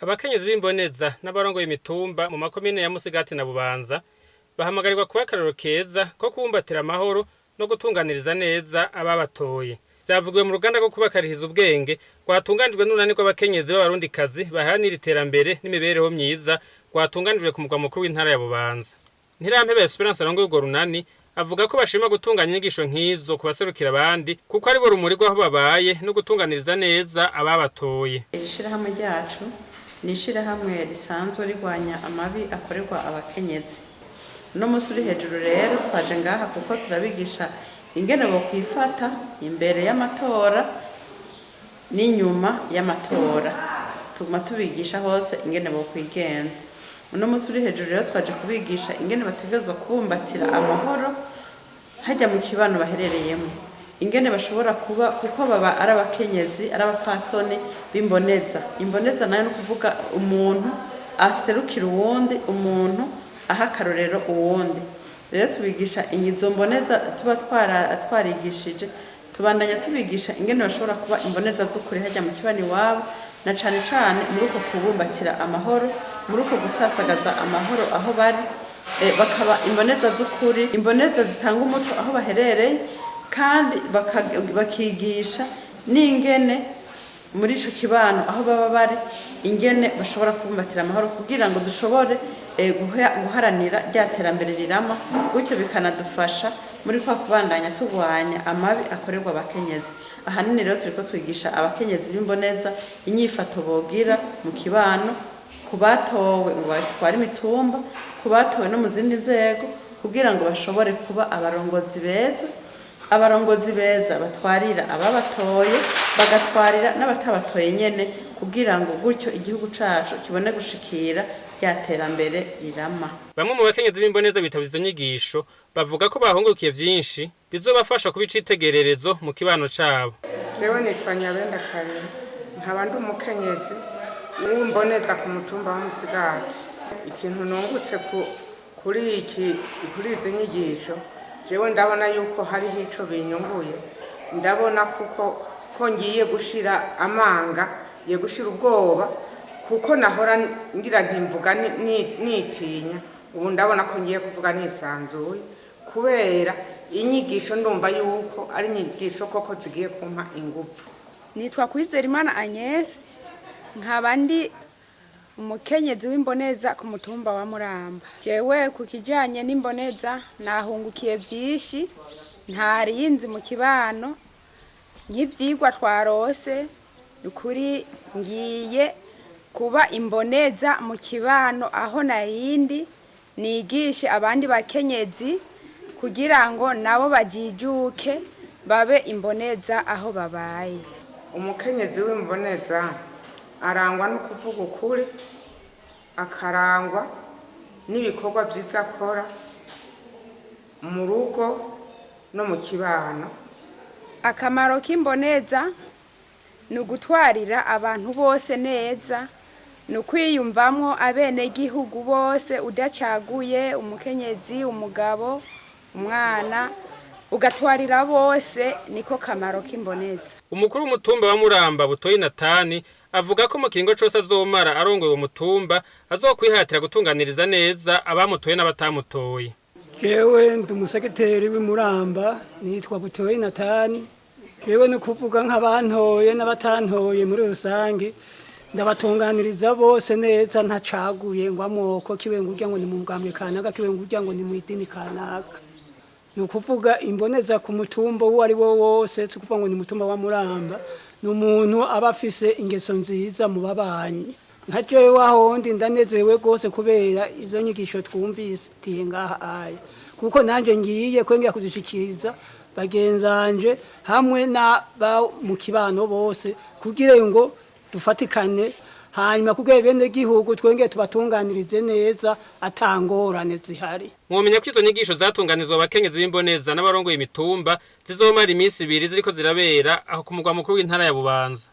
Abakenyezi b'imboneza n'abarongoye imitumba mu makomine ya Musigati na Bubanza bahamagarirwa kuba akarorero keza ko kubumbatira amahoro no gutunganiriza neza ababatoye. Vyavugiwe mu ruganda rwo kubakarihiriza ubwenge rwatunganijwe n'urunani rw'abakenyezi b'abarundikazi baharanira iterambere n'imibereho myiza rwatunganijwe ku mugwa mukuru w'intara ya Bubanza. Ntirampeba Esperance arongoye urwo runani avuga ko bashima gutunganya inyigisho nk'izo ku baserukira abandi kuko aribo rumuri rw'aho babaye no gutunganiriza neza ababatoye. Iri shirahamwe ryacu ni ishirahamwe risanzwe rirwanya amabi akorerwa abakenyezi. Uno munsi uri hejuru rero twaje ngaha kuko turabigisha ingene bokwifata imbere y'amatora n'inyuma y'amatora. Tuguma tubigisha hose ingene bokwigenza. Uno munsi uri hejuru rero twaje kubigisha ingene bategerezwa kubumbatira amahoro hajya mu kibano baherereyemo, ingene bashobora kuba kuko baba ari abakenyezi ari abapfasoni b'imboneza. Imboneza nayo ni ukuvuga umuntu aserukira uwundi, umuntu aha akarorero uwundi. Rero tubigisha izo mboneza tuba twarigishije, tubandanya tubigisha ingene bashobora kuba imboneza z'ukuri hajya mu kibano iwabo, na cane cane muri uko kubumbatira amahoro, muri uko gusasagaza amahoro aho bari, bakaba imboneza z'ukuri, imboneza zitanga umuco aho baherereye, kandi bakigisha n'ingene muri ico kibano aho baba bari ingene bashobora kubumbatira amahoro kugira ngo dushobore guharanira rya terambere rirama, gutyo bikanadufasha muri kwa kubandanya turwanya amabi akorerwa abakenyezi. Ahanini rero turiko twigisha abakenyezi b'imboneza inyifato bogira mu kibano, ku batowe ngo batware imitumba, ku batowe no mu zindi nzego, kugira ngo bashobore kuba abarongozi beza. Abarongozi beza batwarira ababatoye, bagatwarira n'abatabatoye nyene, kugira ngo gutyo igihugu cacu kibone gushikira rya terambere rirama. Bamwe mu bakenyezi b'imboneza bitavye izo nyigisho bavuga ko bahungukiye vyinshi bizobafasha kuba icitegererezo mu kibano cabo. Jewe nitwa Nyabenda Karine, nkaba ndi umukenyezi w'imboneza ku mutumba wa Musigati. Ikintu nungutse kuri izi nyigisho, jewe ndabona yuko hariho ico binyunguye. Ndabona kuko ko ngiye gushira amanga, ngiye gushira ubwoba, kuko nahora ngira ntimvuga nitinya. Ubu ndabona ko ngiye kuvuga nisanzuye, kubera inyigisho ndumva yuko ari inyigisho koko zigiye kumpa ingufu. Nitwa Kwizerimana Agnes, nkaba ndi umukenyezi w'imboneza ku mutumba wa Muramba. Jewe ku kijanye n'imboneza nahungukiye vyinshi, ntarinzi mu kibano, nk'ivyigwa twarose, nukuri ngiye kuba imboneza mu kibano aho narindi, nigishe abandi bakenyezi kugira ngo nabo bajijuke babe imboneza aho babaye. Umukenyezi w'imboneza arangwa no kuvuga ukuri, akarangwa n'ibikorwa vyiza akora mu rugo no mu kibano. Akamaro k'imboneza ni ugutwarira abantu bose neza, ni ukwiyumvamwo abenegihugu bose udacaguye, umukenyezi, umugabo, umwana, ugatwarira bose, niko kamaro k'imboneza. Umukuru w'umutumba wa Muramba Butoyi Natani avuga ko mu kiringo cose azomara arongoye uwo mutumba azokwihatira gutunganiriza neza abamutoye n'abatamutoye. Jewe ndi umusekreteri w'Imuramba, nitwa Butoyi Natani. Jewe ni kuvuga nk'abantoye n'abatantoye muri rusange, ndabatunganiriza bose neza ntacaguye ngo amoko kiwe ngo urya ngo ni mu mugambwe kanaka, kiwe ngo urya ngo ni mu idini kanaka. Ni ukuvuga imboneza ku mutumba uwo ari wo wose, si ukuvuga ngo ni umutumba wa Muramba, ni umuntu aba afise ingeso nziza mu babanyi. Nka jewe ahondi ndanezerewe rwose kubera izo nyigisho twumvise ngaha aya, kuko nanje ngiye kwengera kuzishikiriza bagenzanje hamwe na ba mu kibano bose, kugira ngo dufatikane, hanyuma kugira bene gihugu twengere tubatunganirize neza atangorane zihari. Mwomenya ko izo nyigisho zatunganizwa abakenyezi b'imboneza n'abarongoye imitumba zizomara iminsi ibiri ziriko zirabera aho ku mugwa mukuru w'intara ya Bubanza.